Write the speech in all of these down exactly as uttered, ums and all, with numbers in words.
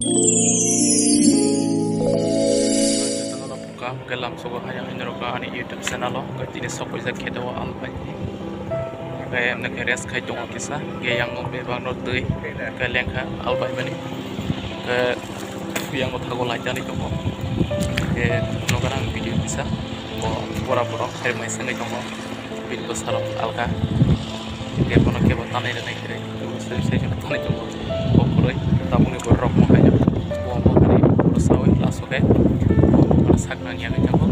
Jotono no phungkha, hwnkhe lamsogo hayang hwnwi rwkha ani YouTube channel o, hwnkhe tini sok puijak khe tongo ang bai. Hwnkhe nokhe rest khai tongo kisa, hwnkhe yang o bebak no twi, hwnkhe lengkha albai mani. Hwnkhe yang o thago lai jani tongo. Hwnkhe nogo ang video kisa, bo bora borok khairoknai sengwi tongo. Bini bwsarok alka. Kebono kebo tanai rwnai khe, kebo sai sai jono tanai tongo. Kok kwrwi, tabukni borok rok mo haino. Bo mo hani bwsao laso khe. Bo mo sak nang yang tongo.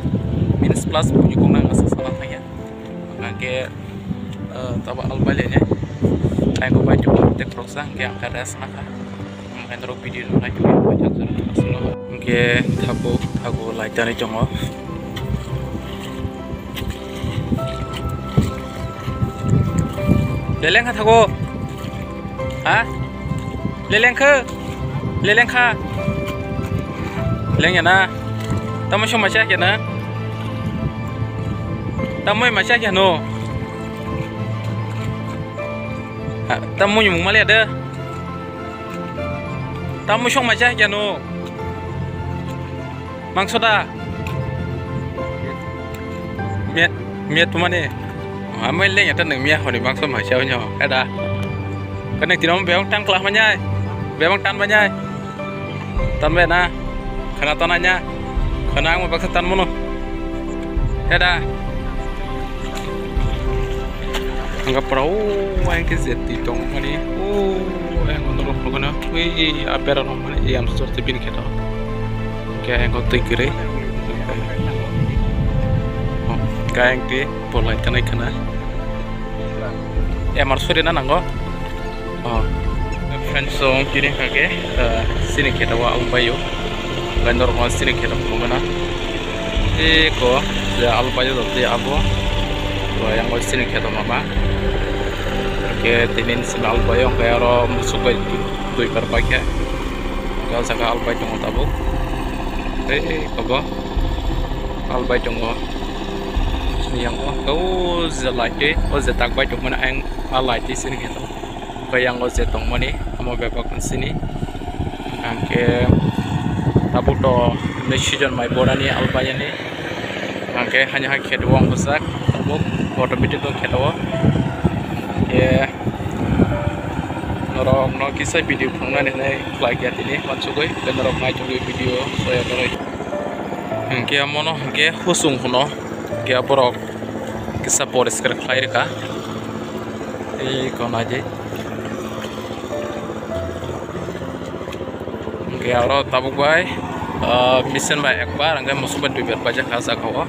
Minus plus buini kok nang asa sana thangya. Hwnkhe, eh, tabo albai lene. Taibo bai tongo, tei khoroksa hwnkhe ang khe rest nakha. Ang khe norok video no nai tongwi paithak jora aswkno. Hwnkhe thago, thago lai tanwi tongo. Leleng kha thago. Ha? Leleng kha? Leleng kha? Leng ya na? Tamo song macha kya na? Tamo macha kya no? Ha, tamo yung mali ada. Tamo song macha kya no? Mangso da? Miya, miya tumani. Amai leng eta nang miya hori mangso macha onyo. Ada. Kana tino bebang tang klah manyai. Bebang tan manyai. Tan be na. Khana tan anya. Khana ang baksa tan mono. Ada. Ang pura o ang ke jeti tong mani o ang norok nukuna ui apera rok mani yang sor te bini kheto ke ang twi kwrwi ka ang twi polai tanai khana emar sori na nango. Oh. Friends, so tini hwnkha khe, eh, chini kheto o ang bai o. Bai norok no chini kheto phunukgwna. Tei ko je albai o tei abo. To yang bai chini kheto mama. Ke tini simi albai o, hwnkhe aro musuk bai twi par pai khe. O jaga albai tongo tabuk. Tei kobo albai tongo. Yang o, o je light tei, o je tak bai tongmani ang a light tei chini kheto. Hwnkhe yang o je tongmani, omo bebak sini. Hwnkhe tabuk to season mai borani albai yani. Hwnkhe hani hai kheto o ang bwsak, tabuk automatic o kheto o. Hwnkhe norok no kisa video phunuknani hinwi khlai kha tini, wansugwi tei norok naitugwi video soya torwi. Hwnkhe omono hwnkhe husung hwno, hwnkhe borok kisa poriskar khlai rwkha. Tei ko naidi. Hwnkhe aro tabuk bai, ah, machine bai ekbar, hwnkhe musuk bai duibar paijak kha saka o.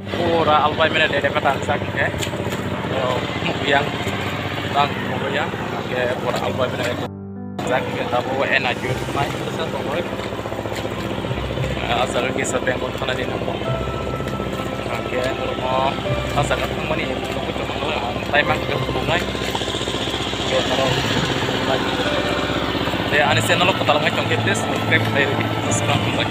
Pura albai mene dede pata sak hwnkhe. Oh, yang, tang yang, hwnkhe pura albai mene. Jak ke tabo ena jut mai sa tongoi. Asal ke sa bengkok thana di namo. Ke mo asal ke thang mani ko to mo tai mang ke ko nai. Ke taro lagi. Te ani channel ko talang tong ke please subscribe kai ri subscribe kai.